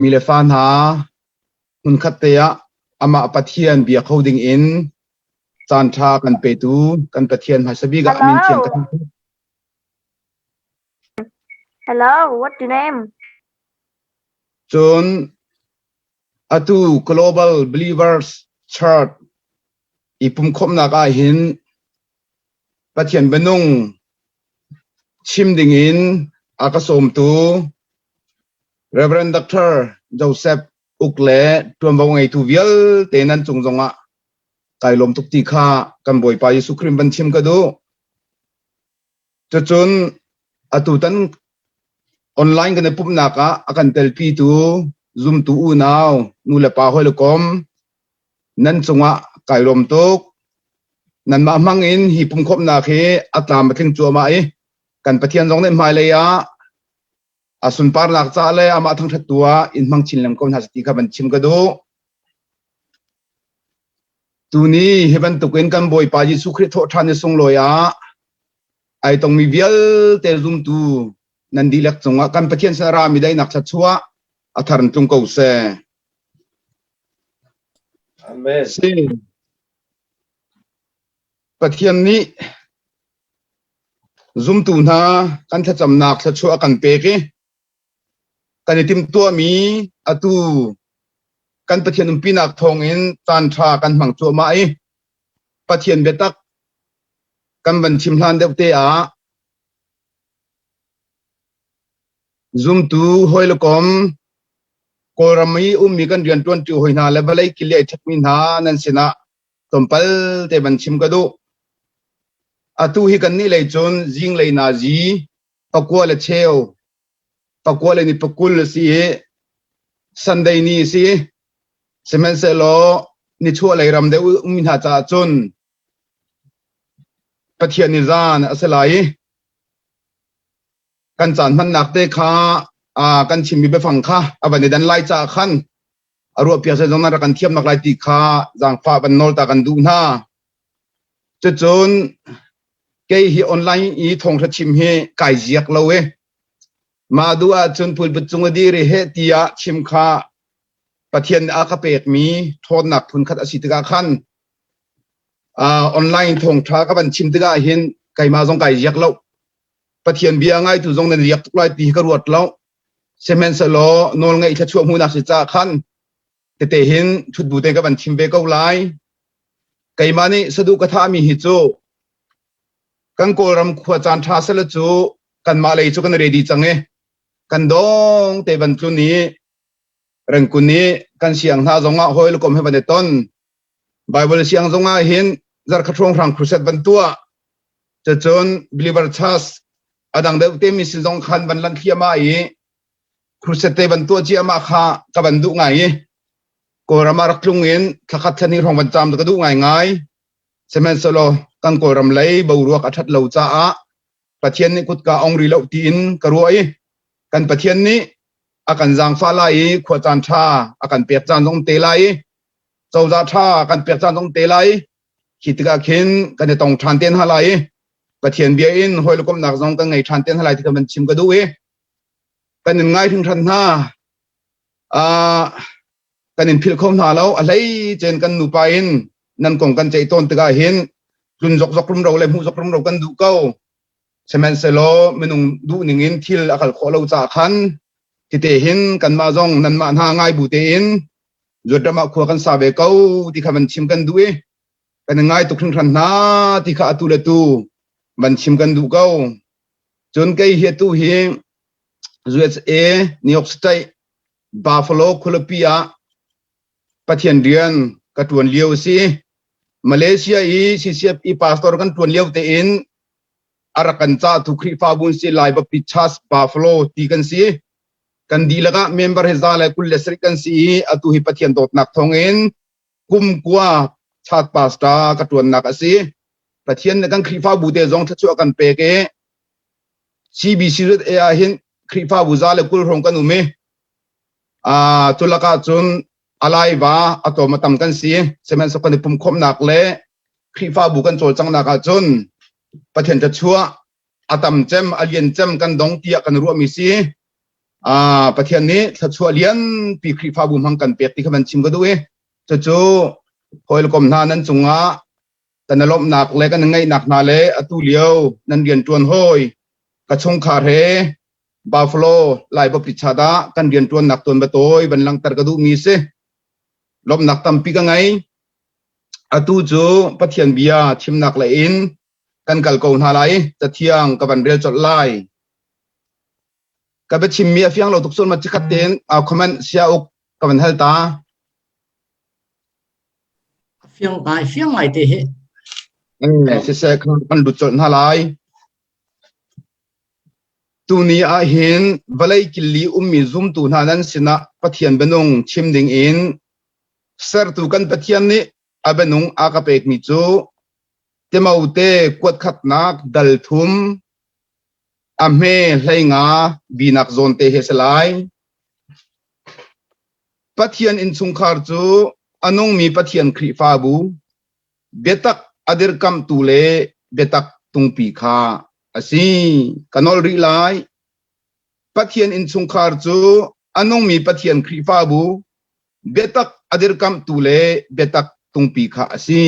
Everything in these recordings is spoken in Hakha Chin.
Mi le fa hna hmunkhat te ah amah Pathian bia kho ding in caan ṭha kan petu kan Pathian hmaisa bik ah min thiang Hello. kan Hello, what's your name? Cun atu Global Believers Church i pumkhawmhnak ah hin Pathian bianung chim dingin a ka sawmtu Reverend Dr. Joseph Uk le ṭuanvo ngeitu vialte nan cung zongah kai lawm tuk ti kha kan Bawipa Jesuh Khrih van chim ka duh. Cucun atutan online kan i pumhnak ah a kan telpitu zumtu unau nu le pa hawi le kom nan cungah kai lawm tuk. Nanmah hmang in hi pumkhawmhnak hi a tlam a tling cuahmah i kan Pathian zong nih hmailei ah a sunparnak ca le amah thangṭhattu ah in hmang chin lengmang ko hna ti kha van chim ka duh. Tuni hi bantukin kan Bawipa Jesuh Khrih thawhṭhan ni sunglawi ah ai tongmi vialte zumtu nan dihlak cungah kan Pathian sin a rami daihnak thluachuah a thar in tlung ko seh. Amen. Si. Pathian nih zumtu hna kan thlacamnak thluachuah a kan pek i kan i timhtuahmi atu kan Pathian umpinak thawngin caan ṭha kan hmang cuahmah i Pathian biatak kan van chim hlan deuh te ah zumtu hawi le kom Kawlram i ummi kan rianṭuanṭi hawi hna le vawlei kili ai ṭhekmi hna nan sinah tlawmpal te van chim ka duh. Atu hi kannih lei cun zinglei nazi pakua le cheu pakua le ni pakul a si i Sunday ni a si. Sihmanhsehlaw nichuah lei ram deuh ummi hna caah cun Pathian ni zan a si lai i kan caan hmannak te kha kan chimmi biafang kha a van i dan lai caah khan a ruahpiak zong nan rak kan thiamnak lai ti kha zaangfah van nawl ta kan duh hna. Cucun kei hi online i thawngṭha chim hi kai ziak lo i mah duh ahcun pulpit cung a dir i heh tiah chim kha Pathian nih a ka pekmi ṭhawnnak phunkhat a si tikah khan online thawngṭha ka van chim tikah hin keimah zong kai ziak lo. Pathian bia ngaitu zong nan riak tuk lai ti hi ka ruat lo. Sihmanhsehlaw nawlngaih thluachuah hmuhnak si caah khan tete hin ṭhutbu te ka van chim ve ko lai. Keimah nih saduh ka thahmi hi cu kan Kawlram khua caan ṭha sela cu kanmah lei cu kan ready cang i kan dawng te van tlun i Rengkun i kan siang hna zongah hawi le kom he van i ton. Bible siang zongah hin zarkhat hrawnghrang crusade van tuah. Cucun believer church a dang deuh te mi sin zong khan van lan thliahmah i crusade te van tuah ciahmah kha ka van duh ngai i Kawlram ah rak tlung in thlakhat thlan hi hrawng van caam ka duh ngaingai. Sihmanhsehlaw kan Kawlram lei boruak a ṭhat lo caah Pathian nih kutka ong rih lo tiin ka ruah i kan Pathian nih a kan zaangfah lai i khua caan ṭha a kan pek caan zong te lai i cozah ṭha kan pek caan zong te lai khi tikah khin kan i tong ṭhan te hna lai i Pathian bia in hawi komhnak zong kan ngei ṭhan te hna lai ti kha van chim ka duh i kan in ngai hringhran hna. Kan in philh kho hna lo. A hlei cen kan nupa in nan kong kan ceih tawn tikah hin tlun zokzok rumro le hmuh zok rumro kan duh ko. Sihmanhsehlaw minung duh ning in thil a kal khawh lo caah khan tite hin kanmah zong nanmah hna ngai bu tein zuatram ah khua kan sa ve ko ti kha van chim kan duh i kan i ngai tuk hringhran hna ti kha atu le tu van chim kan duh ko. Cun kei hi atu hi USA New York State Buffalo khualipi ah Pathian rian ka ṭuan lio a si. Malaysia i CCF i pastor kan ṭuan lio tein a rak kan cahtu Khrihfabu an si Lai Baptist Church Buffalo ti kan si. Kan dihlak ah member hi za le 27 kan si i atu hi Pathian dawtnak thawngin kum kua church pastor ka ṭuannak a si. Pathian nih kan Khrihfabu te zong thluachuah kan pek i CBCZA ah hin Khrihfabu 120 hrawng kan um i cu lakah cun a laiva a tlawm a tam kan si. Sihmanhsehlaw kan i pumkhawmhnak le Khrihfabu kan cawlcanghnak ah cun Pathian thluachuah a tam cem, a lian cem kan dong tiah kan ruahmi si. Pathian nih thluachuah lianpi Khrihfabu hmang kan pek ti kha van chim ka duh i cucu hawikom hna nan cungah kan i lawmhnak le kan i ngaihnak hna le atu lio nan rianṭuan hawi ka chungkhar he Buffalo Lai Bawpi chat ah kan rianṭuannak tuanbia tawi van langhter ka duhmi si. Lawmhnak tampi ka ngei. Atu cu Pathian bia chimnak lei in kan kal ko hna lai. Cathiang ka van rel colh lai. Ka biachimmi a fiang lo tuk sual ma cikhat tein comment sia uk ka van hal ta. Fiang ngai fiang ngai te hi. Siseh kan lut colh hna lai. Tuni ah hin vawlei killi ummi zumtu hna nan sinah Pathian bianung chim ding in sertu kan Pathian nih a bianung a ka pekmi cu Timote kuatkhatnak dal thum a hme hleinga binak zawn te hi a si lai. Pathian innchungkhar cu a nungmi Pathian Khrihfabu biatak a dirkamhtu le biatak tungpi kha a si. Ka nol rih lai. Pathian innchungkhar cu a nungmi Pathian Khrihfabu biatak a dirkamhtu le biatak tungpi kha a si.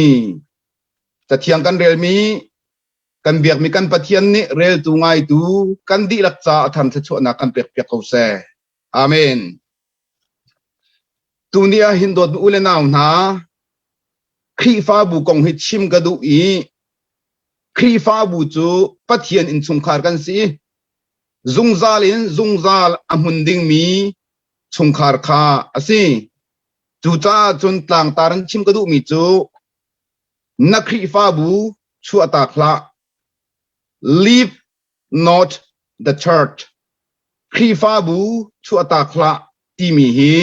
Cathiang kan relmi kan biakmi kan Pathian nih reltu ngaitu kan dihlak ca a than thluachuahnak kan pekpiak ko seh. Amen. Tuni ah hin dawtmi u le nau hna, Khrihfabu kong hi chim ka duh i Khrihfabu cu Pathian innchungkhar kan si. Zungzal in zungzal a hmun dingmi chungkhar kha a si. Cucaah cun tlangtar in chim ka duhmi cu na Khrihfabu chuahtak hlah. Leave not the church. Khrihfabu chuahtak hlah timi hi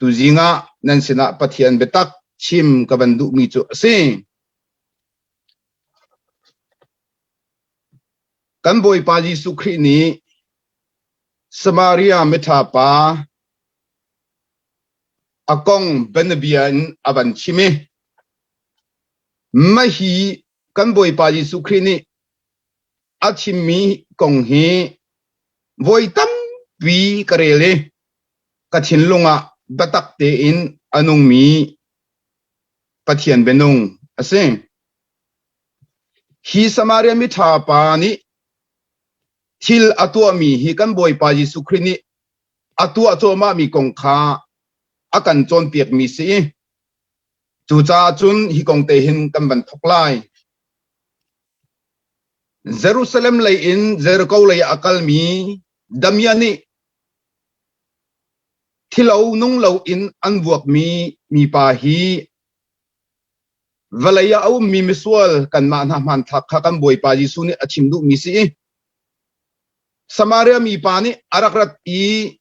tuzing ah nan sinah Pathian biatak chim ka van duhmi cu a si. Kan Bawipa Jesuh Khrih nih Samaria miṭha pa a kong bianabia in a van chim i mahhi kan Bawipa Jesuh Khrih nih a chimmi kong hi voi tampi ka rel i ka thinlung ah biatak tein a nungmi Pathian bianung a si. Hi Samaria miṭha pa nih thil a tuahmi hi kan Bawipa Jesuh Khrih nih a tuah cuahmahmi kong kha a kan cawnpiakmi si. Cucaah cun hi kong te hin kan van thawk lai. Jerusalem lei in Jericho lei ah a kalmi Damian nih thilo nung lo in an vuakmi mipa hi vawlei ah a ummi misual kanmah hna hmanthlak kha kan Bawipa Jesuh nih a chim duhmi si. Samaria mipa nih a rak rat i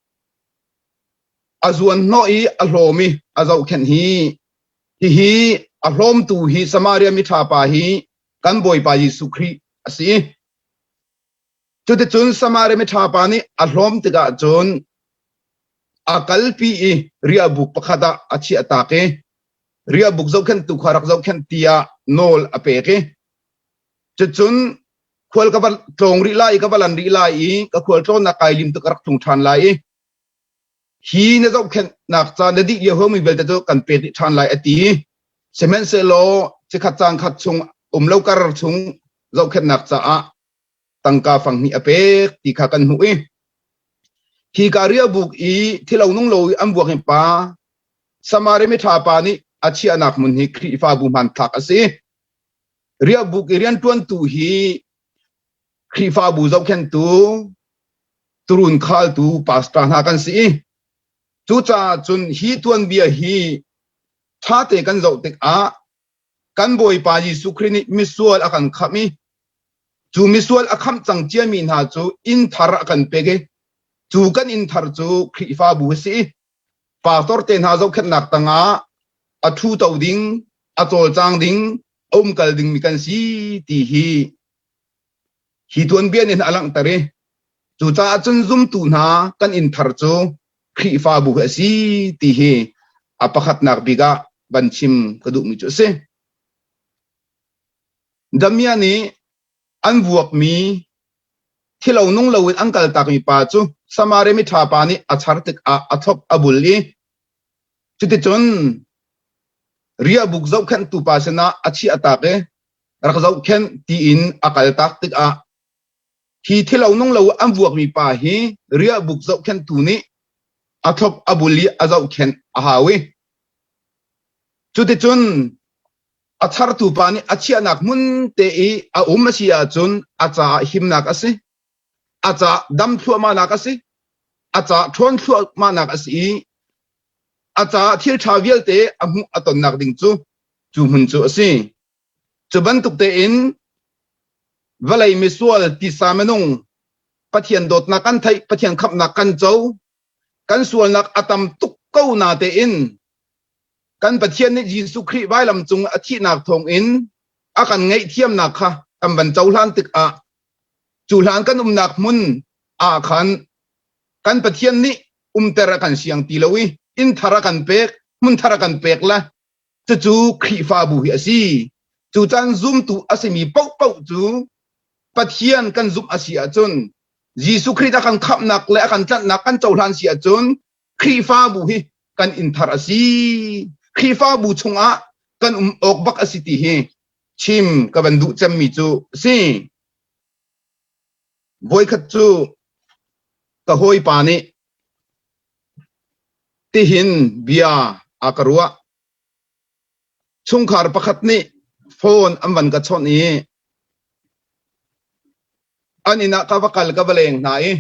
a zuan hnawh i a hlawm i a zohkhenh hi hihi a hlawmtu hi Samaria miṭha pa hi kan Bawipa Jesuh Khrih a si. Cuticun Samaria miṭha pa nih a hlawm tikah cun a kalpi i riahbuk pakhat ah a chiahtak i riahbuk zohkhenhtu kha rak zohkhenh tiah nawl a pek i cucun khual ka va tlawng rih lai i ka va lan rih lai i ka khual tlawnnak kai lim tu ka rak tlung ṭhan lai i hi na zohkhenhnak ca na dih lio homi vialte cu kan pek dih ṭhan lai a ti. Sihmanhsehlaw chikhat caan khat chung um lo kar chung zohkhenhnak caah tangka fang hnih a pek ti kha kan hmuh i hi ka riahbuk i thilo nung lo i an vuak hi pa Samari miṭha pa nih a chiahnak hmun hi Khrihfabu hmanthlak a si. Riahbuk i rianṭuantu hi Khrihfabu zohkhenhtu turun khaltu pastor hna kan si i cucaah cun hi tuanbia hi ṭhate kan zoh tikah kan Bawipa Jesuh Khrih nih misual a kan khamh i cu misual a khamh cang ciami hna cu inn thar a kan pek i cu kan inn thar cu Khrihfabu a si i pastor te hna zohkhenhnak tangah a ṭhu to ding a cawlcang ding a umkal dingmi kan si ti hi hi tuanbia nih a langhter i cucaah cun zumtu hna kan inn thar cu Khrihfabu hi a si ti hi a pakhatnak bik ah van chim ka duhmi cu a si. Damia nih an vuakmi thilo nung loin an kaltakmi pa cu Samaria miṭha pa nih a char tikah a thlop a bul i cuticun riahbuk zohkhenhtu pa sinah a chiah tak i rak zohkhenh tiin a kaltak tikah hi thilo nung lo an vuakmi pa hi riahbuk zohkhenhtu nih a thlop a bul i a zohkhenh a hau i cuticun a chartu pa nih a chiahnak hmun te i a um a si ahcun a caah himnak a si a caah dam thluahmahnak a si a caah ṭhawn thluahmahnak a si i a caah thil ṭha vialte a hmuh a tonnak ding cu cu hmun cu a si. Cu bantuk tein vawlei misual tisa minung Pathian dawtnak kan theih, Pathian khamhnak kan co, kan sualnak a tam tuk ko na tein kan Pathian nih Jesuh Khrih vailam cung a thihnak thawngin a kan ngaihthiamnak kha kan van cohlan tikah cu hlan kan umnak hmun ah khan kan Pathian nih umter a kan siang ti lo i inn thar a kan pek, hmun thar a kan pek le cucu Khrihfabu hi a si. Cu caan zumtu a simi paohpaoh cu Pathian kan zumh a si ahcun Jesuh Khrih a kan khamhnak le a kan tlanhnak kan cohlan si ahcun Khrihfabu hi kan inn thar a si. Khrihfabu chungah kan um awk bak a si ti hi chim ka van duh cemmi cu a si. Voikhat cu ka hawipa nih tihin bia a ka ruah. Chungkhar pakhat nih phone an van ka chawnh i an inn ah ka va kal ka va leng hna i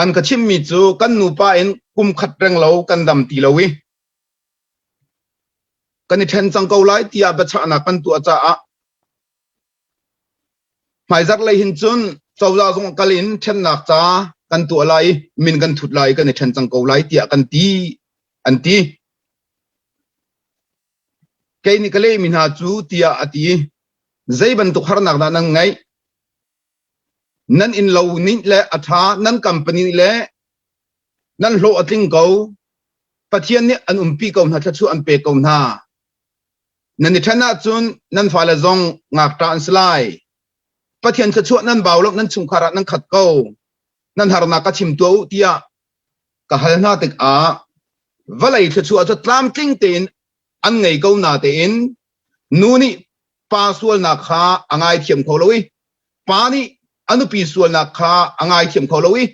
an ka chimmi cu kan nupa in kum khat reng lo kan dam ti lo i kan i ṭhen cang ko lai tiah biachahnak kan tuah caah Hmaizarh lei hin cun cozah zung kal in ṭhennak ca kan tuah lai i min kan thut lai i kan i ṭhen cang ko lai tiah kan ti an ti. Kei nih ka lehmi hna cu tiah a ti. Zei bantuk harnak dah nan ngeih? Nan innlo nih le a ṭha, nan company nih le nan hlawh a tling ko. Pathian nih an umpi ko hna, thluachuah an pek ko hna. Nan i ṭhen ahcun nan fale zong ngakṭah an si lai. Pathian thluachuah nan bau lo, nan chungkhar ah nan khat ko. Nan harnak ka chim tuah u tiah ka hal hna tikah vawlei thluachuah cu tlamtling tein an ngei ko na tein nu nih pa sualnak kha a ngaithiam kho lo i pa nih a nupi sualnak kha a ngaithiam kho lo i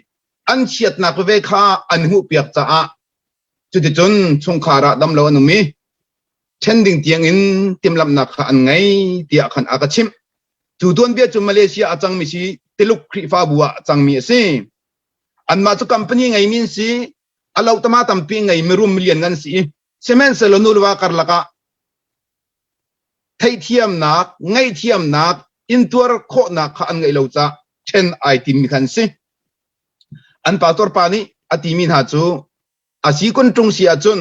an chiatnak veve kha an hmuhpiak caah cuticun chungkhar ah damlo an um i ṭhen ding tiangin timhlamhnak kha an ngei tiah khan a ka chimh. Cu tuanbia cu Malaysia a cangmi si Tuluk Khrihfabu ah a cangmi a si. Anmah cu company ngeimi an si, a lotama tampi ngei mirum milian an si i sihmanhsehlaw nu le va karlak ah theihthiamnak, ngaihthiamnak, intuar khawhnak kha an ngeih lo caah ṭhen ai timmi kha an si. An pastor pa nih a timi hna cu a si kun ṭung si ahcun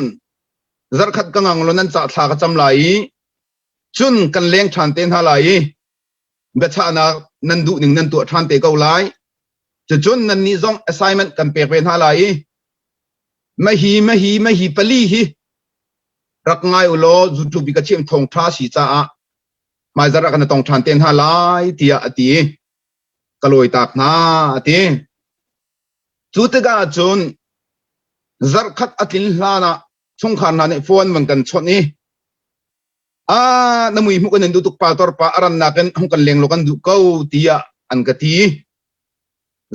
zarhkhat ka ngang lo nan cah thla ka cam lai i cun kan leng ṭhan te hna lai i biachahnak nan duh ning nan tuah ṭhan te ko lai. Cucun nannih zong assignment kan pek ve hna lai i mahi mahi mahi pali hi rak ngai u law YouTube i ka chim thawngṭha si caah hmaizarh ah kan tong ṭhan te hna lai tiah a ti i ka lawi tak hna a ti. Cu tikah cun zarhkhat a tlin hlan ah chungkhar hna nih phone van kan chawnh i a na mui hmuh kan in duh tuk pastor pa a rannak in hung kan leng law kan duh ko tiah an ka ti.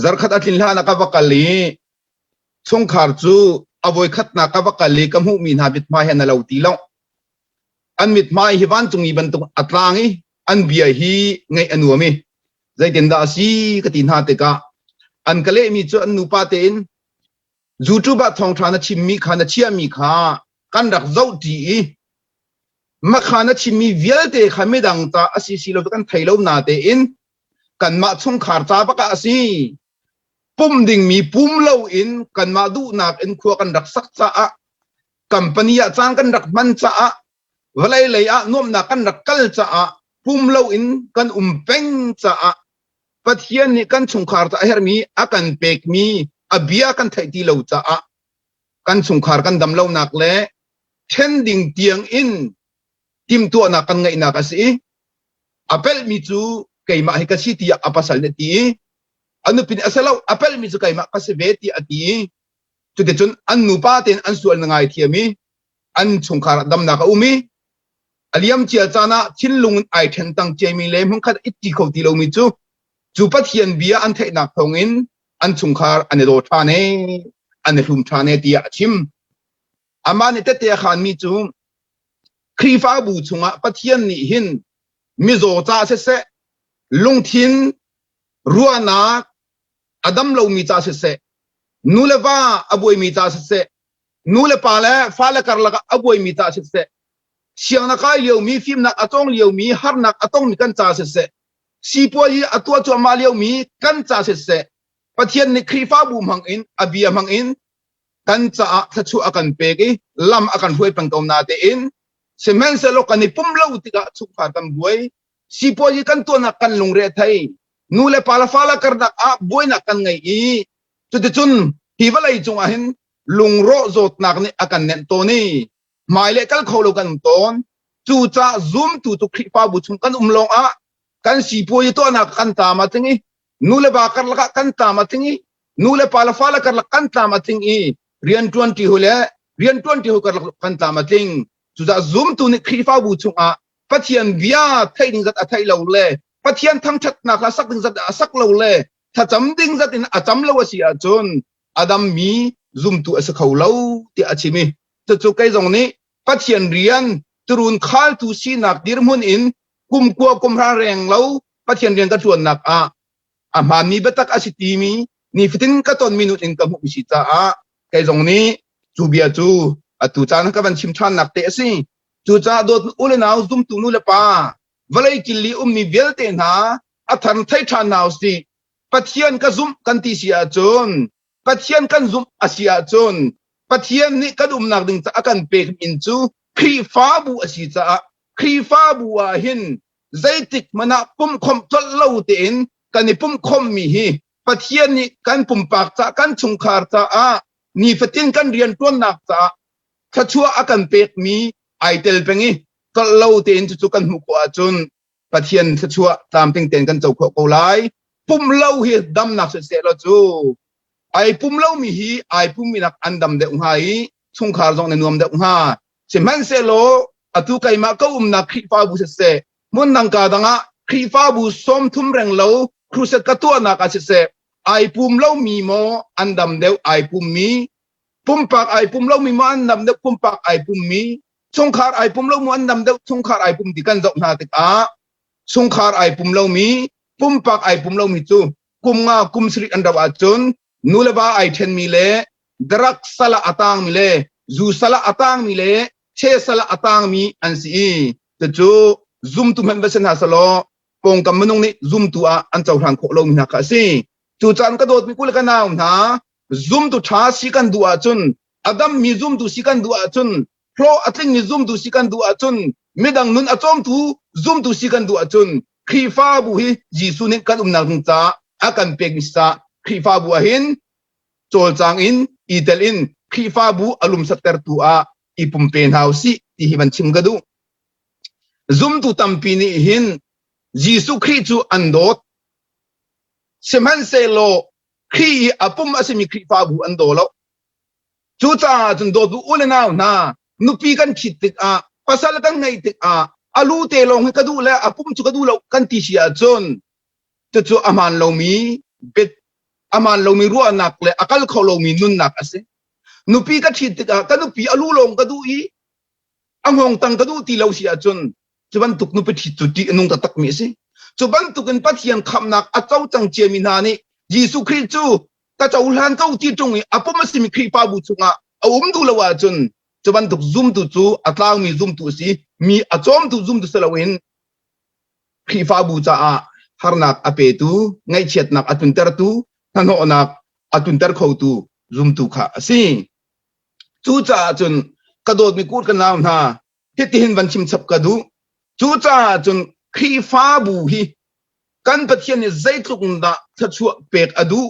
Zarhkhat a tlin hlan ah ka va kal i chungkhar cu a voikhatnak ka va kal i ka hmuhmi hna mithmai he na lo ti lo. An mithmai hi vancung i bantuk a tlang i an bia hi ngaih a nuam i zeitindah a si ka ti hna tikah an ka lehmi cu an nupa tein YouTube ah thawngṭha na chimmi kha na chiahmi kha kan rak zohṭi i makha na chimmi vialte kha midang ta a si si lo kan thei lo na tein kanmah chungkhar ca bak ah a si pum dingmi pum lo in kanmah duhnak in khua kan rak sak caah company ah caan kan rak hman caah vawlei lei ah nuamhnak kan rak kal caah pum lo in kan um peng caah Pathian nih kan chungkhar ca a herhmi a kan pekmi a bia kan theih ti lo caah kan chungkhar kan dam lonak le ṭhen ding tiang in timhtuahnak kan ngeihnak a si i a pelhmi cu keimah hi ka si tiah a pasal nih a ti i. A nupi nih a si lo, a pelhmi cu keimah ka si ve tiah a ti i cuticun an nupa tein an sual na ngaithiam i an chungkhar ah damnak a um i a liamcia caan ah thinlung in ai ṭhen tang ciami le hmunkhat itti kho ti lomi cu cu Pathian bia an theihnak thawngin an chungkhar an i daw ṭhan e an i hlum ṭhan e tiah a chim. Amah nih tette a khaanmi cu Khrihfabu chungah Pathian nih hin mizaw ca siseh lungthin ruahnak a dam lomi ca siseh nu le va a buaimi ca siseh nu le pa le fale karlak ah a buaimi ca siseh siangna kai liomi fimnak a cawng liomi harnak a tongmi kan ca siseh sipuazi a tuah cuahmah liomi kan ca siseh Pathian nih Khrihfabu hmang in a bia hmang in kan caah thluachuah a kan pek i lam a kan hruai peng ko na tein sihmanhsehlaw kan i pum lo tikah chungkhar kan buai sipuazi kan tuahnak kan lungre a thei nu le pa le fale karnak ah buainak kan ngei i cuticun hi vawlei cungah hin lungrawh zawtnak nih a kan nenh tawn i hmailei kal kho lo kan um tawn. Cucaah zumtu cu Khrihfabu chung kan um lawngah kan sipuazi tuahnak kan tlam a tling i nu le va karlak ah kan tlam a tling i nu le pa le fale karlak kan tlam a tling i rianṭuanṭi hu le rianṭuanṭi hu karlak kan tlam a tling. Cucaah zumtu nih Khrihfabu chungah Pathian bia theih ding zat a theih lo le Pathian thangṭhatnak hla sak ding zat a sak lo le thlacam ding zat in a cam lo a si ahcun a dammi zumtu a si kho lo tiah a chim i cucu kei zong nih Pathian rian turun khaltu sinak dirhmun in kum kua kum hra reng lo Pathian rian ka ṭuannak ah a hmaanmi biatak a si timi nifatin ka tonmi nun in ka hmuhmi si caah kei zong nih cu bia cu atu caan ka van chim ṭhannak te a si. Cucaah dawt u le nau zumtu nu le pa vawlei killi ummi vialte hna a thar thei ṭhan hna usih. Pathian ka zumh kan ti si ahcun Pathian kan zumh a si ahcun Pathian nih kan umnak ding ca a kan pek min cu Khrihfabu a si caah Khrihfabu ah hin zeitik hmanh ah pumhkhawmh colh lo tein kan i pumhkhawmhmi hi Pathian nih kan pumpak ca kan chungkhar caah nifatin kan rianṭuannak caah thluachuah a kan pekmi ai tel peng i colh lo tein cucu kan hmuh khawh ahcun Pathian thluachuah tlamtling tein kan co khawh ko lai. Pum lo hi damnak siseh law cu ai pum lomi hi ai pummi nak an dam deuh hnga i chungkhar zong na nuam deuh hnga. Sihmanhsehlaw atu keimah ka umnak Khrihfabu siseh hmun dang ka dang ah Khrihfabu 30 reng lo crusade ka tuahnak ah siseh ai pum lomi maw an dam deuh ai pummi pumpak ai pum lomi maw an dam deuh pumpak ai pummi chungkhar ai pum lo mu an dam deuh chungkhar ai pum ti kan zoh hna tikah chungkhar ai pum lomi pumpak ai pum lomi cu kum nga kum sarih an rauh ahcun nu le va ai ṭhenmi le drug sala a tangmi le zu sala a tangmi le che sala a tangmi an si i cucu zumtu hmanh va si hna selaw pawngkam minung nih zumtu ah an cohlan khawh lomi hna kha a si. Cu caan ka dawtmi u le ka nau hna zumtu ṭha si kan duh ahcun a dammi zumtu si kan duh ahcun hlawh a tlingmi zumtu si kan duh ahcun midang nun a cawmtu zumtu si kan duh ahcun Khrihfabu hi Jesuh nih kan umnak ding caah a kan pekmi sa Khrihfabu ah hin cawlcang in i tel in Khrihfabu a lumsattertu ah i pumpe hna usih ti hi van chim ka duh. Zumtu tampi nih hin Jesuh Khrih cu an dawt. Sihmanhsehlaw Khrih i a pum a simi Khrihfabu an daw lo. Cucaah cun dawtu u le nau hna, nupi kan ṭhit tikah, pasal kan ngeih tikah, a lu te lawng hi ka duh le a pum cu ka duh lo kan ti si ahcun cucu a hmaan lomi bet a hmaan lomi ruahnak le a kal kho lomi nunnak a si. Nupi ka ṭhit tikah ka nupi a lu lawng ka duh i a hngawng tang ka duh ti lo si ahcun cu bantuk nupi ṭhit cu ṭih a nung taktakmi a si. Cu bantukin Pathian khamhnak a co cang ciami hna nih Jesuh Khrih cu ka cohlan ko ti ṭung i a pum a simi Khrihfabu chungah a um duh lo ahcun cu bantuk zumtu cu a tlaumi zumtu a si mi a cawmtu zumtu si loin Khrihfabu caah harnak a petu ngaihchiatnak a tluntertu hnahnawhnak a tlunter khotu zumtu kha a si. Cucaah cun ka dawtmi kur ka nau hna hitihin van chim chap ka duh. Cucaah cun Khrihfabu hi kan Pathian nih zeitluk dah thluachuah pek a duh,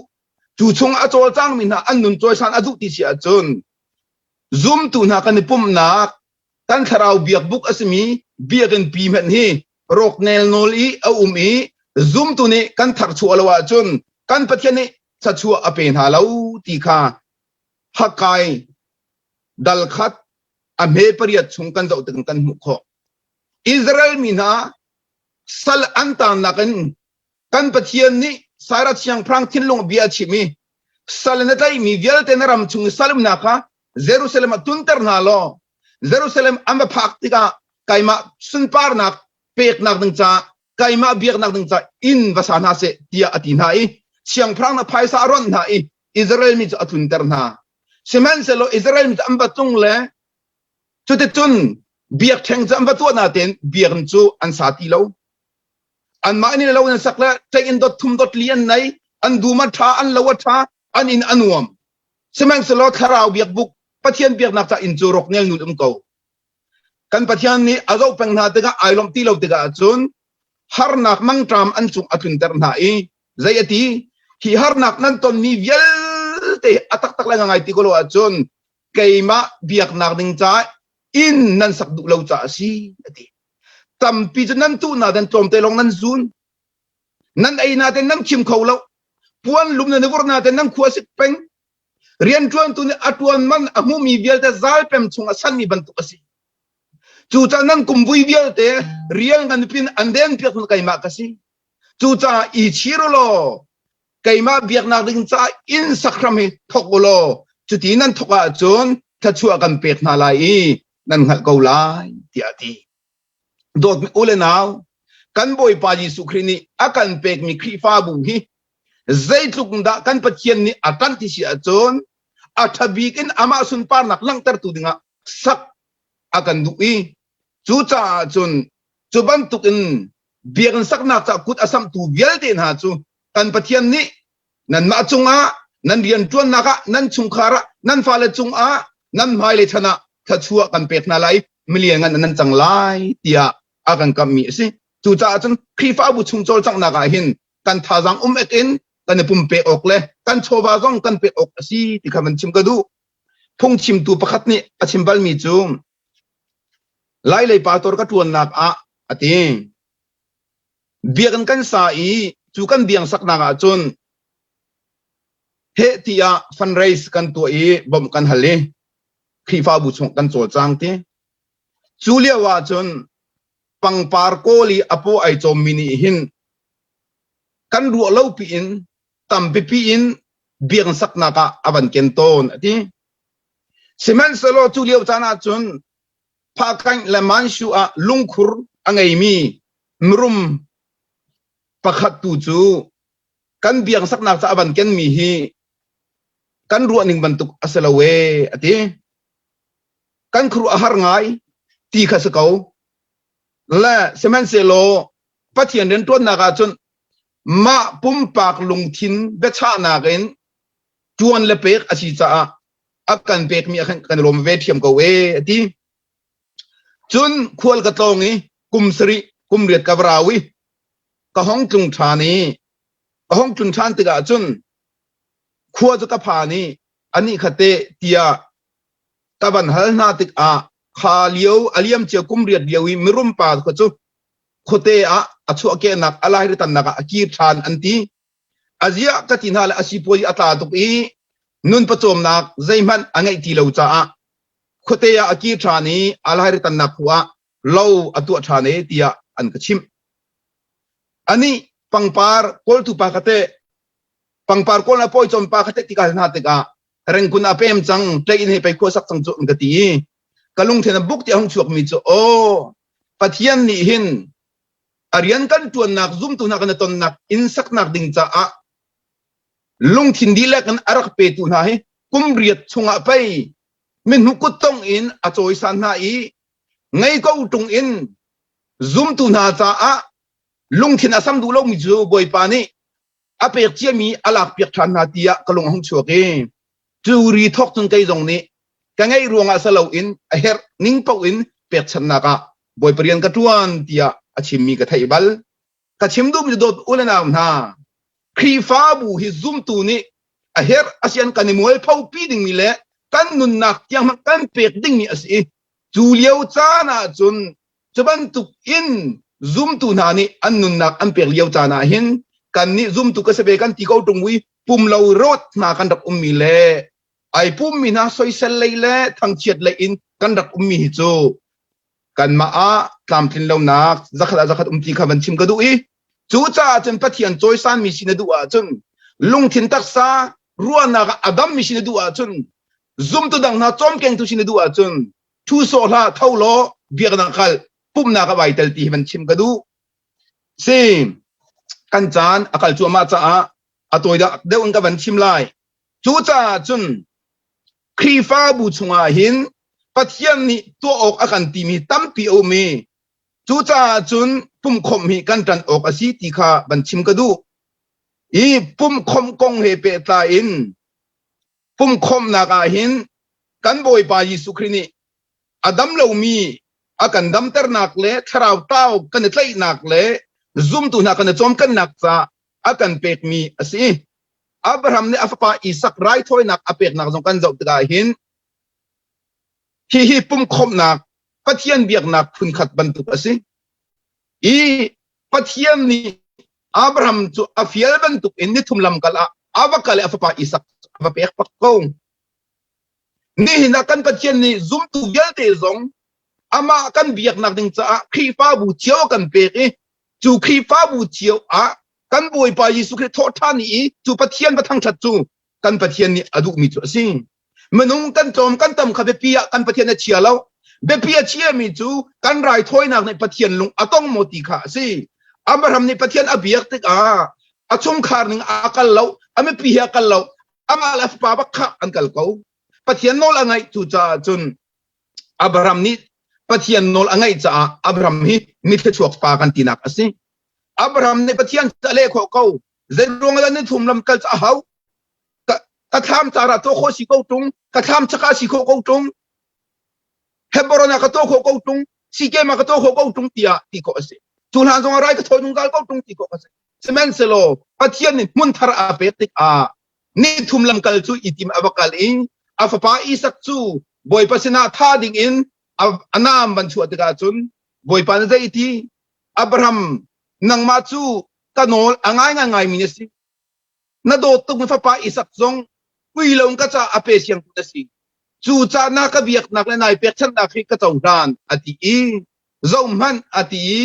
cu chung a cawlcangmi hna an nun cawisan a duh ti si ahcun zumtu hna kan i pumhnak kan thlarau biakbuk a simi biakinn pi hmanh hi rawk nelnawl i a um i zumtu nih kan tharchuah lo ahcun. Kan Pathian nih thluachuah a pe hna lo ti kha Haggai dal khat a hme pariat chung kan zoh tik kan hmuh khawh. Israel mi hna sal an taannak in kan Pathian nih Cyrus siangpahrang thinlung bia a chim i sal na tlaihmi vialte na ram chung i sal umnak kha Jerusalem ah tunter hna law Jerusalem an va phak tikah keimah sunparnak peknak ding caah keimah biaknak ding caah inn va sa hna seh tiah a ti hna i siangpahrang na phaisa a ronh hna i Israel mi cu a tlunter hna. Sihmanhsehlaw Israel mi cu an va tlung le cuticun biakṭheng cu an va tuah natein biakinn cu an sa ti lo. Anmah inn lo in sak le ṭeih in dot thum dot li an nei, an dum a ṭha, an lo a ṭha, an inn a nuam. Sihmanhsehlaw thlarau biakbuk Pathian biaknak ca inn cu rok nel nul um ko. Kan Pathian nih a zoh peng hna tikah ai lawmh ti lo tikah cun harnak mangṭam an cung a tlunter hna i zei a ti hi harnak nan tonmi vialte a taktak le ngai ti ko lo ahcun keimah biaknak ding caah inn nan sak duh lo caah a si a ti. Tampi cu nan tuh na den tlawmte lawng nan zun. Nan ei na ten nan khim kho lo. Puan lum nan i vurh na ten nan khua sik peng. Rianṭuantu nih a ṭuan man a hmuhmi vialte zalpem chung a sanmi bantuk a si. Cucaah nan kumvui vialte rial ngan pin an den piak hun keimah ka si. Cucaah i chir u law keimah biaknak ding caah inn sakhram hi thok u law cuti nan thok ahcun thluachuah kan pek hna lai i nan hngalh ko lai tiah a ti. Dawtmi u le nau, kan Bawipa Jesuh Khrih nih a kan pekmi Khrihfabu hi zeitluk dah kan Pathian nih a ṭanh ti si ahcun a ṭha bik in amah sunparnak langhtertu dingah sak a kan duh i cucaah cun cu bantuk in biakinn saknak ca kut a samhtu vialte hna cu kan Pathian nih nanmah cungah nan rianṭuannak ah nan chungkhar ah nan fale cungah nan hmailei chan ah thluachuah kan pek hna lai milian ngan nan cang lai tiah a kan kamhmi a si. Cucaah cun Khrihfabu chung cawlcanghnak ah hin kan thazaang um ek in kan i pumpek awk le kan chawva zong kan pek awk a si ti kha van chim ka duh. Phungchimtu pakhat nih a chim balmi cu Lailei pastor ka ṭuannak ah a ti. Biakinn kan sa i cu kan biang saknak ah cun heh tiah fundraise kan tuah i bawmh kan hal i Khrihfabu chung kan cawlcang ti. Cu lio ah cun pangpar kawl i a paw ai cawmmi nih hin kan ruah lo piin tampipi in biakinn saknak ah a van ken tawn a ti. Sihmanhsehlaw cu lio caan ah cun Phakanh le Manshu ah lungkhur a ngeimi mirum pakhat tu cu kan biang saknak ca a van kenmi hi kan ruahning bantuk a si lo ee a ti. Kan khuaruah a har ngai ti kha si ko. Le sihmanhsehlaw Pathian rianṭuannak ah cun mah pumpak lungthin biachahnak in ṭuan le pek a si caah a kan pekmi ah khan kan lawm ve ṭhiam ko ee a ti. Cun khual ka tlawng i kum sarih kum riat ka va rau i ka hong tlung ṭhan i ka hong tlun ṭhan tikah cun khua cu ka phan i anih kha teh tiah ka van hal hna tikah kha lio a liam cia kum riat lio i mirum pa kha cu khuate ah a chuahkehnak a lairitannak ah a kir ṭhan an ti. Aziah ka ti hna le a sipuazi a tla tuk i nun pawcawmnak zeihmanh a ngeih ti lo caah khuate ah a kir ṭhan i a lairitannak khua ah lo a tuah ṭhan e tiah an ka chimh. Anih pangpar kawltu pa kha teh pangpar kawl na pawicawm pa kha teh ti ka hal hna tikah rengkun a pem cang ṭei in hei pei khua sak cang cu an ka ti i ka lungthin a buk ti a hung chuakmi cu aw Pathian nih hin a rian kan ṭuannak zumtu hna kan i tonnak inn saknak ding caah lungthin dihlak in a rak petu hna hi kum riat chungah pei mihnu kuttong in a cawisan hna i ngei ko ṭung in zumtu hna caah lungthin a sam duh lomi cu Bawipa nih a pek ciami a lakpiak ṭhan hna tiah ka lung a hung chuak i cu ri thawk cun kei zong nih ka ngeih ruangah si loin a herh ning paoh in pekchanhnak ah Bawipa rian ka ṭuan tiah a chimmi ka theih bal. Ka chim duhmi cu dawt u le nau hna, Khrihfabu hi zumtu nih a herh a si an kan i mualpho pi dingmi le kan nunnak tiang hmanh kan pek dingmi a si i cu lio caan ah cun cu bantuk in zumtu hna nih an nunnak an pek lio caan ah hin Kan nih zumtu ka si ve kan ti ko ṭung i pum lo rawt hna kan rak ummi le ai pummi hna soisel lei le thangchiat lei in kan rak ummi hi cu kanmah ah tlamtlin lonak zakhat ah zakhat um ti kha van chim ka duh i cucaah cun Pathian cawisanmi si na duh ahcun lungthin taksa ruahnak ah a dammi si na duh ahcun zumtu dang hna cawmkengtu si na duh ahcun thu sawh hlah tho law biaknak kal pumhnak ah vai tel ti hi van chim ka duh si kan caan a kal cuahmah caah a tawi deuh in ka van chim lai cucaah cun Khrihfabu chungah hin Pathian nih tuah awk a kan timi tampi a um i cucaah cun pumkhawmh hi kan ṭan awk a si ti kha van chim ka duh. I pumkhawmh kong he pehtlai in pumkhawmhnak ah hin kan Bawipa Jesuh Khrih nih a dam lomi a kan damternak le thlarau tlau kan i tlaihnak le zumtu hna kan i cawmkennak caah a kan pekmi a si. Abraham nih a fapa Isak raithawinak a peknak zong kan zoh tikah hin hihi pumkhawmhnak Pathian biaknak phunkhat bantuk a si. I Pathian nih Abraham cu a fial bantuk in nithum lamkal ah a va kal i a fapa Isak a va pek bak ko. Nihin ah kan Pathian nih zumtu vialte zong amah kan biaknak ding caah Khrihfabu cio a kan pek i cu Khrihfabu cio ah kan Bawipa Jesuh Khrih thawhṭhan i cu Pathian va thangṭhat cu kan Pathian nih a duhmi cu a si. Minung kan tlawm kan tam kha biapi ah kan Pathian a chia lo. Biapi a chiami cu kan raithawinak nih Pathian lung a tong maw ti kha a si. Abraham nih Pathian a biak tikah a chungkhar ning a kal lo, a mipi he a kal lo, amah le a fapa bak kha an kal ko. Pathian nawl a ngaih cu caah cun Abraham nih Pathian nawl a ngaih caah Abraham hi mithluachuak pa kan tinak a si. Abraham nih Pathian cu a leh khawh ko. Zei ruang ah ni thum lam kal cu a hau? Ka, ka thlam car ah tuah khawh si ko ṭung, ka thlam chak ah si khawh ko ṭung, Hebron ah ka tuah khawh ko ṭung, Sikem ah ka tuah khawh ko ṭung tiah ti khawh a si. Cu hlan zong ah rai ka thawi zungzal ko ṭung ti khawh a si. Sihmanhsehlaw Pathian nih hmun thar a pek tikah ni thum lamkal cu i tim a va kal i a fapa Isak cu Bawipa sinah tha ding in a naam van chuah tikah cun Bawipa nih zei ti Abraham nangmah cu ka nawl a ngai ngaingai mi na si na dawt tuk mi fapa Isak zong ui lo in ka ca a pe siang tu na si cu ca na ka biaknak le nai pekchanhnak hi ka cohlan a ti i zohhmanh a ti i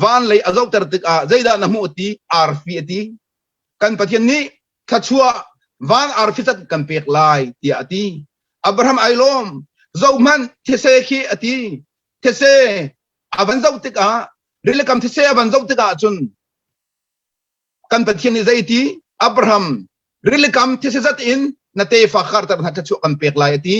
van lei a zohter tikah zeidah na hmuh ti arfi a ti kan Pathian nih thluachuah van arfi zat kan pek lai tiah a ti Abraham ai lawm zohhmanh these khi a ti these a van zoh tikah rilikam these a van zoh tikah cun kan Pathian nih zei ti Abraham rilikam these zat in na tefa karter hna thluachuah kan pek lai a ti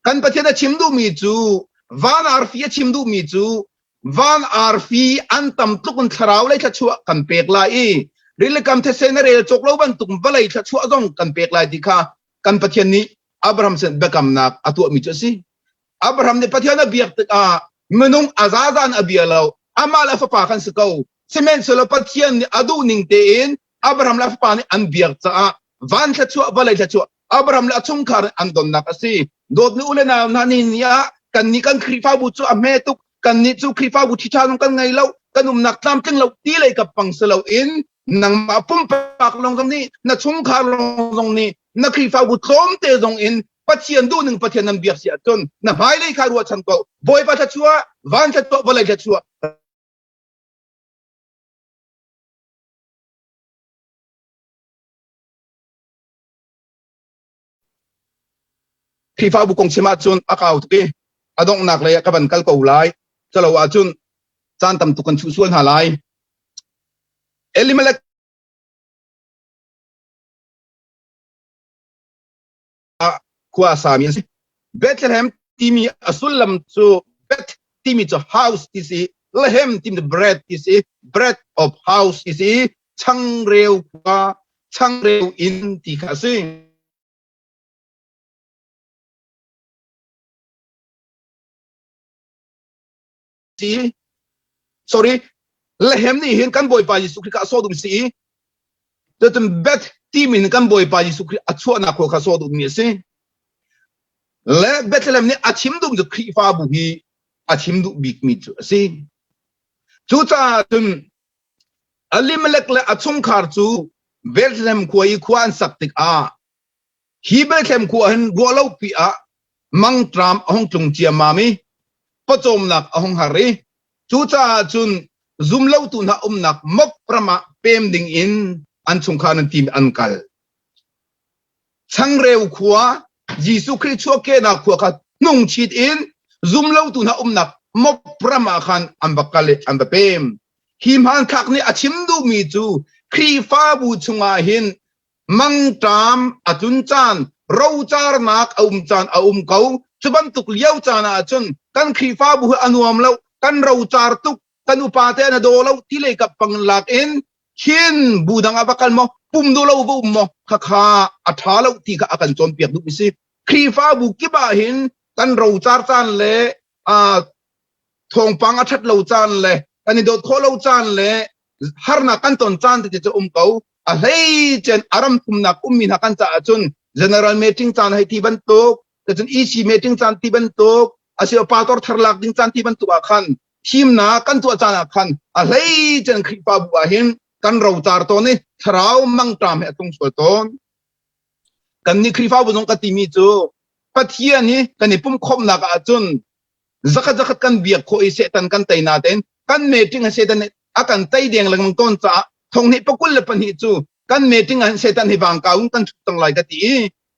Kan Pathian a chim duhmi cu van arfi a chim duhmi cu van arfi an tam tluk in thlarau lei thluachuah kan pek lai i rilikam these na rel cawk lo bantuk vawlei thluachuah zong kan pek lai ti kha kan Pathian nih Abraham sin biakamnak a tuahmi cu a si. Abraham nih Pathian a biak tikah minung a zazan a bia lo amah le a fapa kan si ko sihmanhsehlaw Pathian nih a duh ning tein Abraham le a fapa nih an biak caah van thluachuah vawlei thluachuah Abraham le a chungkhar an donnak a si. Dawtmi u le nau hna ni ni ah kannih kan Khrihfabu cu a hme tuk kannih cu Khrihfabu ṭhiṭha zong kan ngei lo kan umnak tlamtling lo ti lei ka pang si loin nangmah pumpak lawng zong nih na chungkhar lawng zong nih na Khrihfabu tlawmte zong in Pathian duhning Pathian nan biak si ahcun na hmailei kha ruahchan ko Bawipa thluachuah van thluachuah vawlei thluachuah Khrihfabu kong chim ahcun a kau tuk i a donghnak lei ah ka van kal ko lai. Calo ahcun caan tam tuk kan chuh sual hna lai. Elimelech ah khua a sami an si. Bethlehem timi a sullam cu Beth timi cu house ti si, Lehem timi cu bread ti si, bread of house ti si, changreu khua, changreu inn ti kha a si. Si sorry Lehem nih hin kan Bawipa Jesuh Khrih kha a sawh duhmi si i cucun Beth timi in kan Bawipa Jesuh Khrih a chuahnak khua kha sawh duhmi a si. Le Bethlehem nih a chim duhmi cu Khrihfabu hi a chim duh bikmi cu a si. Cucaah cun. Elimelek le a chungkhar cu Bethlehem khua i khua an sak tikah hi Bethlehem khua hin ruahlopi ah mangṭam a hung tlung ciammam i pawcawmnak a hung har i cucaah cun zumlotu hna umnak Moab ram ah pem ding in an chungkhar an tim an kal. Changreu khua Jesuh Khrih chuahkehnak khua kha hnungchit in zumlotu hna umnak Moab ram ah khan an va kal i an va pem. Hi hmanthlak nih a chim duhmi cu Khrihfabu chungah hin mangṭam a tlun caan, rocarnak a um caan a um ko. Cu bantuk lio caan ah cun kan Khrihfabu hi a nuam lo, kan rocar tuk, kan upa te an a daw lo ti lei kap pang lak in khin bu dang ah va kal maw, pum duh lo va um maw, khakha a ṭha lo ti kha a kan cawnpiak duhmi si. Khrihfabu kip ah hin kan rocar caan le thawngpang a ṭhat lo caan le kan i dawt khawh lo caan le harnak kan ton caan tete cu um ko. A hleicen a ram thumnak ummi hna kan caah cun general meeting caan hei ti bantuk, cun EC meeting caan ti bantuk, asio pastor thar lak ding caan ti bantuk ah khan thimnak kan tuah caan ah khan a hleicen Khrihfabu ah hin kan rocar tawn i thlarau mangṭam he a tlung sual tawn. Kannih Khrihfabu zong ka timi cu Pathian hi kan i pumkhawmnak ah cun zakhat zakhat kan biak khawh i Satan kan tei natein kan meeting ah Satan nih a kan tei deng lengmang tawn caah thonghnih pakul le pahnih cu kan meeting ah Satan hi vangkau in kan ṭhut cang lai ka ti i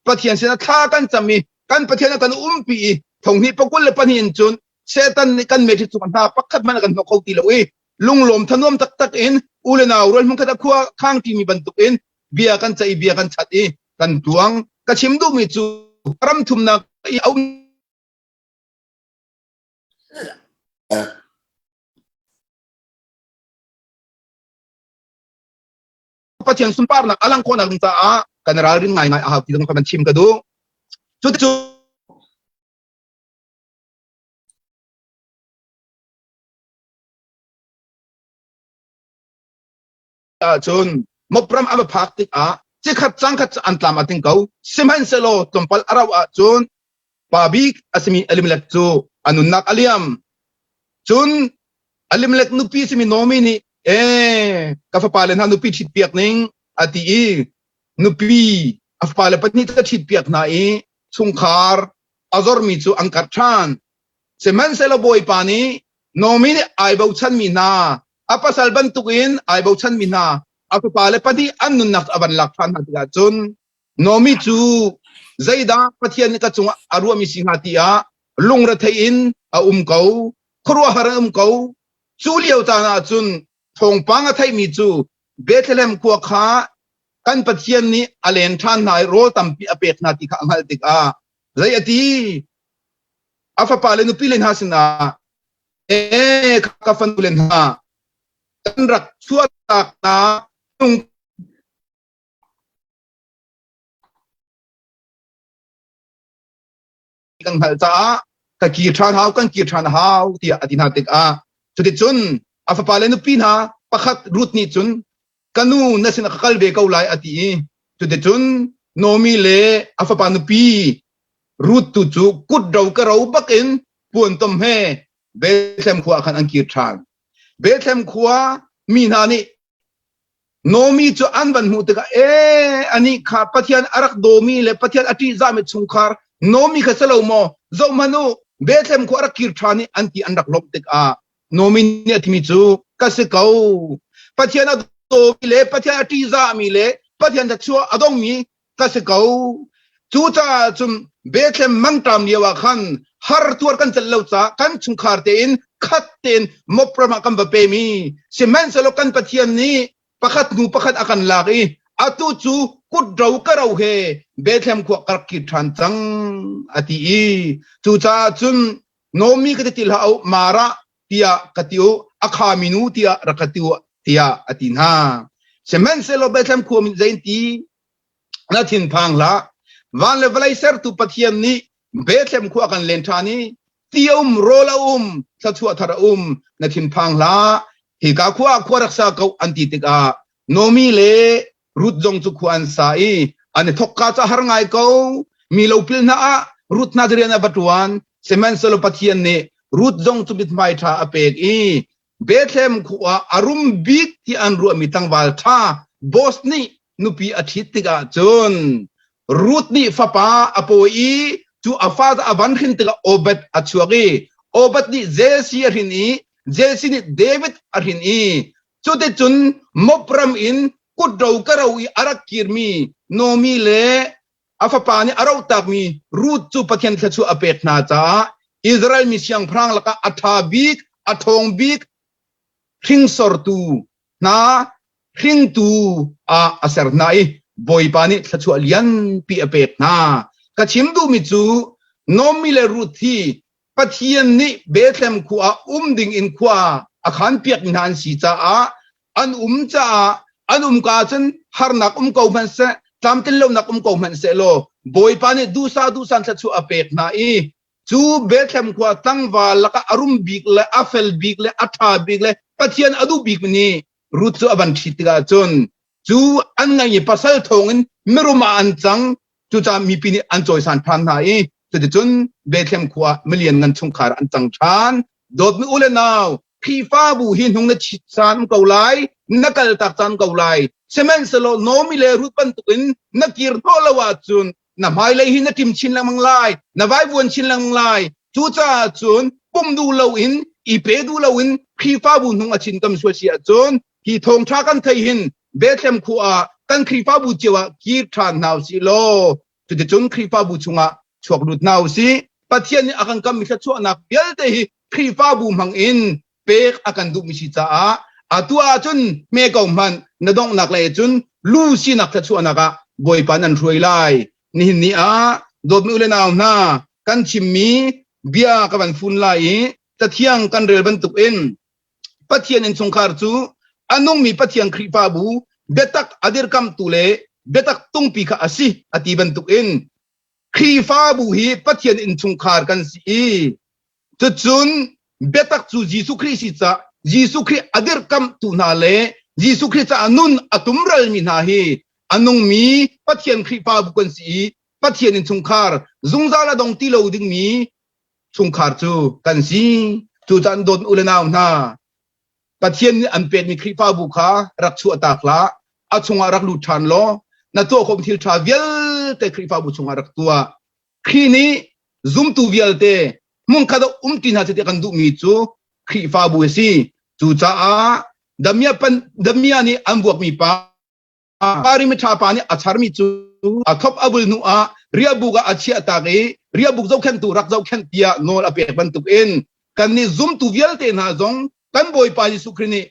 Pathian sinah thla kan cam i kan Pathian a kan umpi i thonghnih pakul le pahnih in cun Satan nih kan meeting cung hna pakhat hmanh a kan hnawh kho ti lo i lunglawm thanuam taktak in u le nau rual hmunkhat a khua khang ṭimi bantuk in bia kan ceih bia kan chat i kan tuang ka chim duhmi cu ram thumnak i a um Pathian sunparnak a lang khawhnak ding caah kan ralrin ngaingai a hau ti zong kha kan chim ka duh. Cuticun ahcun Mopram a va phak tikah cikhat cangkhat cu an tlam a ting ko. Sihmanhsehlaw tlawmpal a rauh ahcun pa bik a simi Elimelek cu a nunnak a liam. Cun Elimelek nupi simi Naomi nih ee ka fapa le hna nupi ṭhitpiak ning a ti i nupi a fapa le pahnih cu a ṭhitpiak hna i chungkhar a zormi cu an karh ṭhan. Sihmanhsehlaw Bawipa nih Naomi nih ai bochanmi hna a pasal bantukin ai bochanmi hna a fapa le pahnih an nunnak a van lak ṭhan hna tikah cun Naomi cu zeidah Pathian nih ka cungah a ruahmi si hnga tiah lungrethei in a um ko khuaruahhar in um ko cu lio caan ah cun thawngpang a theihmi cu Bethlehem khua kha kan Pathian nih a len ṭhan hna i rawl tampi a pek hna ti kha a hngalh tikah zei a ti a fapa le nupi le hna sinah ee ka fanu le hna kan rak chuahtak hna tung kan hngalh caah ka kir ṭhan hau kan kir ṭhan hau tiah a ti hna tikah cuticun a fapa le nupi hna pakhat Ruth nih cun ka nu na sinah ka kal ve ko lai a ti i cuticun Naomi le a fapa nupi Ruth tu cu kut ro ka ro bakin puantom he Bethlehem khua ah khan an kir ṭhan. Bethlehem khua mi hna nih Naomi cu an van hmuh tikah ee anih kha Pathian a rak dawmi le Pathian a ṭihzahmi chungkhar Naomi kha si lo maw zohhmanh u Bethlehem khua a rak kir ṭhan i an ti an rak lawmh tikah Naomi nih a timi cu ka si ko Pathian a dawmi le Pathian a ṭihzahmi le Pathian thluachuah a dongmi ka si ko. Cucaah cun Bethlehem mangṭam lio ah khan har tuar kan celh lo caah kan chungkhar tein khat tein Moab ram ah kan va pem i sihmanhsehlaw kan Pathian nih pakhat hnu pakhat a kan lak i atu cu kut ro ka ro he Bethlehem khua ka rak kir ṭhan cang a ti i cucaah cun Naomi ka ti ti hlah u Mara tiah ka ti u a khami nu tiah rak ka ti u tiah a ti hna. Sihmanhsehlaw Bethlehem khua min zei ti Na thinphang hlah. Van le vawlei sertu Pathian nih Bethlehem khua kan len ṭhan i ti a um, rawl a um, thluachuah thar a um, na thinphang hlah. Hika khua ah khua rak sa ko an ti tikah Naomi le Ruth zong cu khua an sa i an i thokka cu a har ngai ko. Mi lopil hna ah Ruth hna cu rian a va ṭuan. Sihmanhsehlaw Pathian nih Ruth zong cu mithmai ṭha a pek i. Bethlehem khua a rum bik ti an ruahmi tlangval ṭha Boaz nih nupi a ṭhit tikah cun Ruth nih fapa a pawi i cu a fa a van hrin tikah Obed a chuak i Obed nih Jesse a hrin i Jesse nih David a hrin i cuticun Moab ram in kutro karo i a rak kirmi Naomi le a fapa nih a rohtakmi Ruth cu Pathian thluachuah a pek hna caah Israel mi siangpahrang lakah a ṭha bik, a ṭhawng bik hringsortu hna hringtu ah a ser hna i Bawipa nih thluachuah lianpi a pek hna. Ka chim duhmi cu Naomi le Ruth hi Pathian nih Bethlehem khua ah um ding in khua a khanpiakmi hna an si caah an um caah an um ka cun harnak um ko hmanh seh tlamtlinlonak um ko hmanh seh law Bawipa nih duhsah duhsah thluachuah a pek hna i cu Bethlehem khua tlangval lakah a rum bik le a fel bik le a ṭha bik le Pathian a duh bik nih Ruth cu a van ṭhit tikah cun cu an ngeih i pasal thawngin mirum ah an cang. Cucaah mipi nih an cawisan ṭhan hna i cuticun Bethlehem khua ah milian ngan chungkhar an cang ṭhan. Dawtmi u le nau, Khrihfabu hi hnung na chit caan ko lai, na kaltak caan ko lai. Sihmanhsehlaw Naomi le Ruth bantukin na kir hnawh lo ahcun na hmailei hi na ṭim chin lengmang lai, na vaivuan chin lengmang lai. Cucaah cun pum duh loin, i pe duh loin Khrihfabu hnung a chin kam sual si ahcun hi thawngṭha kan thei hin Bethlehem khua ah kan Khrihfabu cio ah kir ṭhan hna usih law cuticun Khrihfabu chungah chuak lut hna usih. Pathian nih a kan kammi thluachuahnak vialte hi Khrihfabu hmang in pek a kan duhmi si caah atu ahcun hme ko hmanh na donghnak lei cun lu sinak thluachuahnak ah Bawipa nan hruai lai. Nihin ni ah dawtmi u le nau hna kan chimmi bia ka van fun lai i cathiang kan rel bantuk in Pathian innchungkhar cu a nungmi Pathian Khrihfabu biatak a dirkamtu le biatak tungpi kha a si a ti bantuk in Khrihfabu hi Pathian innchungkhar kan si i cucun biatak cu Jesuh Khrih si ca Jesuh Khrih a dirkamhtu hna le Jesuh Khrih caah nun a tumralmi hna hi a nungmi Pathian Khrihfabu kan si i Pathian innchungkhar zungzal a dong ti lo dingmi chungkhar cu kan si. Cucaah dawt u le nau hna, Pathian nih an pekmi Khrihfabu kha rak chuahtak hlah, a chungah rak lut ṭhan law na tuah khawhmi thil ṭha vialte Khrihfabu chungah rak tuah. Khrih nih zumtu vialte hmunkhat ah umṭi hna seh ti a kan duhmi cu Khrihfabu a si. Cucaah Damia, pan, Damia nih an vuakmi pa Pari miṭha pa nih a charmi cu a thop a bul hnu ah riahbuk ah a chiahtak i riahbuk zohkhenhtu rak zohkhenh tiah nawl a pek bantukin kannih zumtu vialte hna zong kan Bawipa Jesuh Khrih nih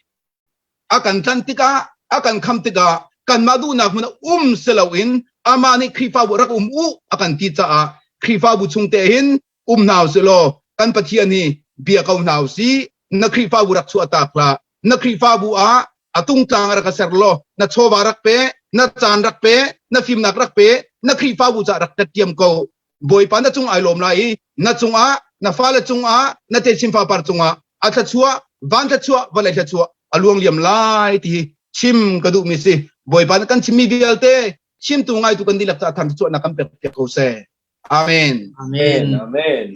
a kan tlanh tikah a kan kham tikah kanmah duhnak hmun ah um si loin amah nih Khrihfabu rak um u a kan ti caah Khrihfabu chung te hin um hna usih law kan Pathian hi bia ko hna usih na Khrihfabu rak chuahtak hlah na Khrihfabu ah a tungtlang rak ser law na chawva rak pe na caan rak pe na fimnak rak pe na Khrihfabu ca rak ṭiam ko Bawipa na cung ai lawm lai i na cungah na fale cungah na techin fapar cungah a thluachuah van thluachuah vawlei thluachuah a luang liam lai ti hi chim ka duhmi si Bawipa na kan chimmi vialte chimtu ngaitu kan dihlak ca thang thluachuahnak kan pek piak ko seh Amen. Amen. Amen.